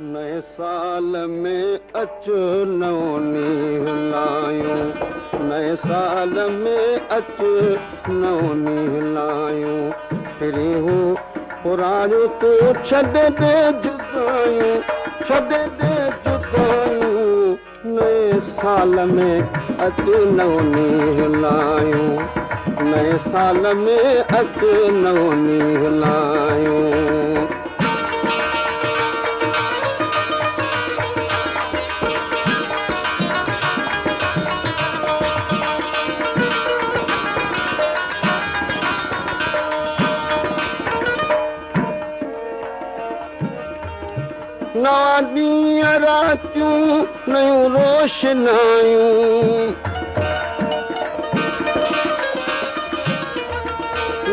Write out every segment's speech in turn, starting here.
نئين سال ۾ اچ نئون ڏينهن لايون، نئين سال ۾ اچ نئون ڏينهن لايون، پرين هو پراڻيون تون ڇڏي ڏي جدايون، ڇڏي ڏي جدايون، نئين سال ۾ اچ نئون ڏينهن لايون، نئين سال ۾ اچ نئون ڏينهن لايون. نوان ڏينهن راتيون نيون روشنايون،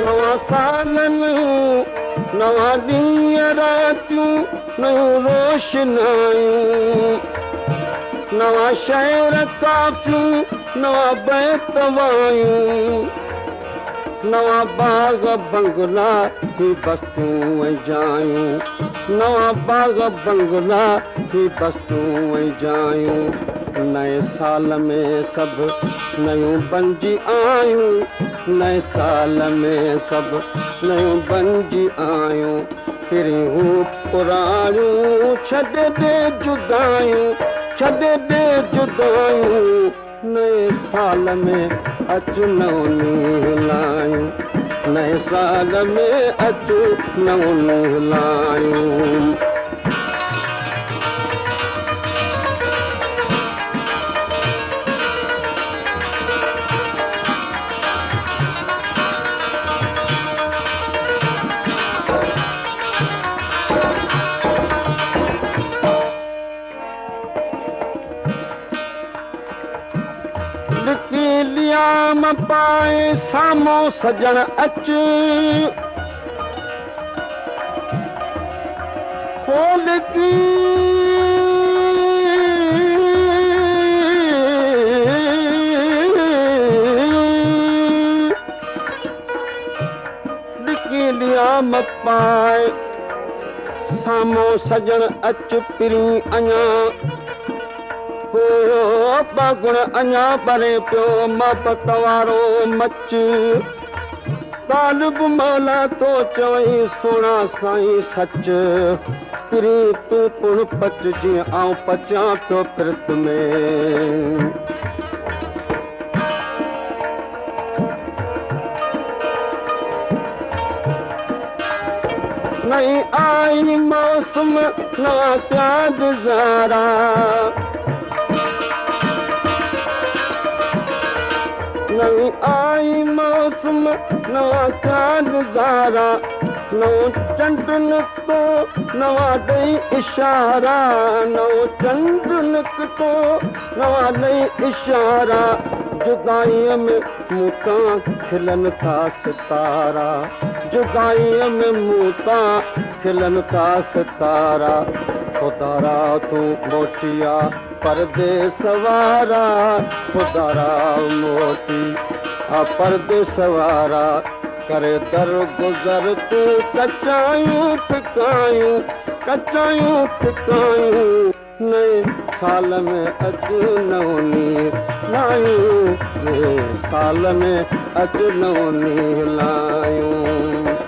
نوان سال نيون، نوان ڏينهن راتيون نيون روشنايون، نوان شعر ڪافيون نوان بيت وايون، نوان باغ بنگلا هي بستيون ۽ جايون، نوان باغ بنگلا هي بستيون ۽ جايون، نئين سال ۾ سڀ نيون بنجي آيون، نئين سال ۾ سڀ نيون بنجي آيون، پرين هو پراڻيون ڇڏي ڏي جدايون، ڇڏي ڏي جدايون، نئين سال ۾ اچ نئون ڏينهن لايون، نئين سال ۾ اچ نئون ڏينهن لايون. لڪي ليام پائي سامهون سڄڻ اچ، هو لڪي لڪي ليام پائي سامهون سڄڻ اچ، پرين اڃا هو ٻاگهڻ اڃا ٻري پيو محبت وارو مچ، طالب مولا ٿو چوئين سهڻا سائين سچ، پرين تون پڻ پچ جيئن آئون پچان پيو پرت ۾. نئين آئي موسم نوان ٿيا نظارا، نئين آئي موسم نوان ٿيا نظارا، نئون چنڊ نڪتو نوان ڏئي اشارا، نئون چنڊ نڪتو نوان ڏئي اشارا، جدائيء ۾ مون تان کلن ٿا ستارا، جدائيء ۾ مون تان کلن ٿا ستارا، خدارا تون موٽي آ پرديس وارا، خدارا موٽي آ پرديس وارا، ڪري در گذر تون ڪچايون ڦڪايون، ڪچايون ڦڪايون، نئين سال ۾ اچ نئون ڏينهن لايون، نئين سال ۾ اچ نئون ڏينهن لايون.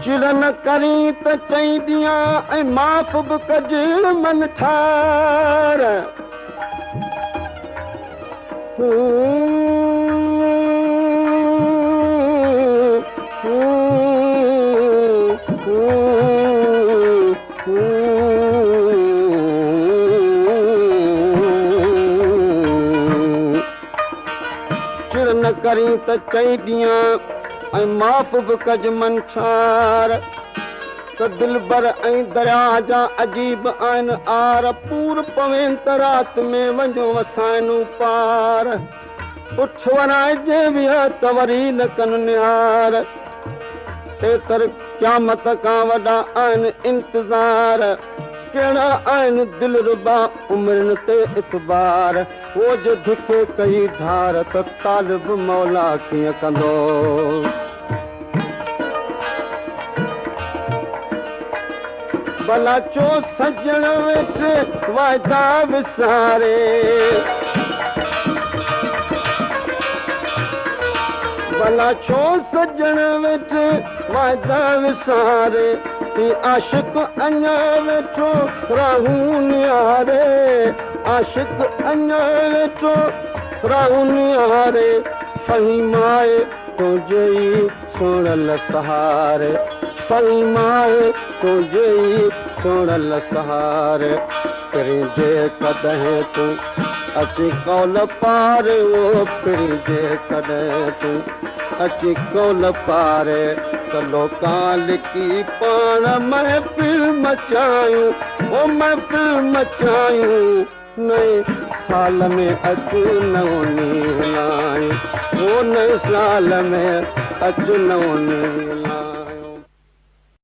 چڙ نه ڪرين ته چئي ڏيان ۽ معاف به ڪج من ٺار. چڙ نه ڪرين ته چئي ڏيان ۽ معاف به ڪج منٺار، ته دلبر ۽ درياهه جا عجيب آهن آر، پور پوين ته رات ۾ وڃو وسائن پار، پٺ ورائجي ويهه ته وري نه ڪن نهار. تيتر قيامت کان وڏا آهن انتظار. ڪهڙا آهن دلربا عمرين تي اعتبار. هو جي ڌڪي ڪئي ڌار ته طالب مولا ڪيئن ڪندو. ڀلا ڇو سڄڻ ويٺي واعدا وساري. ڀلا ڇو سڄڻ ويٺي واعدا وساري. هي عاشق اڃا ويٺو راهون نهاري. عاشق اڃا ويٺو راهون نهاري. فهيم آهي تنهنجي ئي سهڻل سهاري. فهيم آهي تنهنجي ئي سهڻل سهاري. پرين جي ڪڏهن تون اچي قول پاري. او پرين جي ڪڏهن تون اچي قول پاري. ته لوڪان لڪي پاڻ محفل مچايون. او محفل مچايون. نئين سال ۾ اچ نئون ڏينهن لايون. او نئين سال ۾ اچ نئون ڏينهن لايون.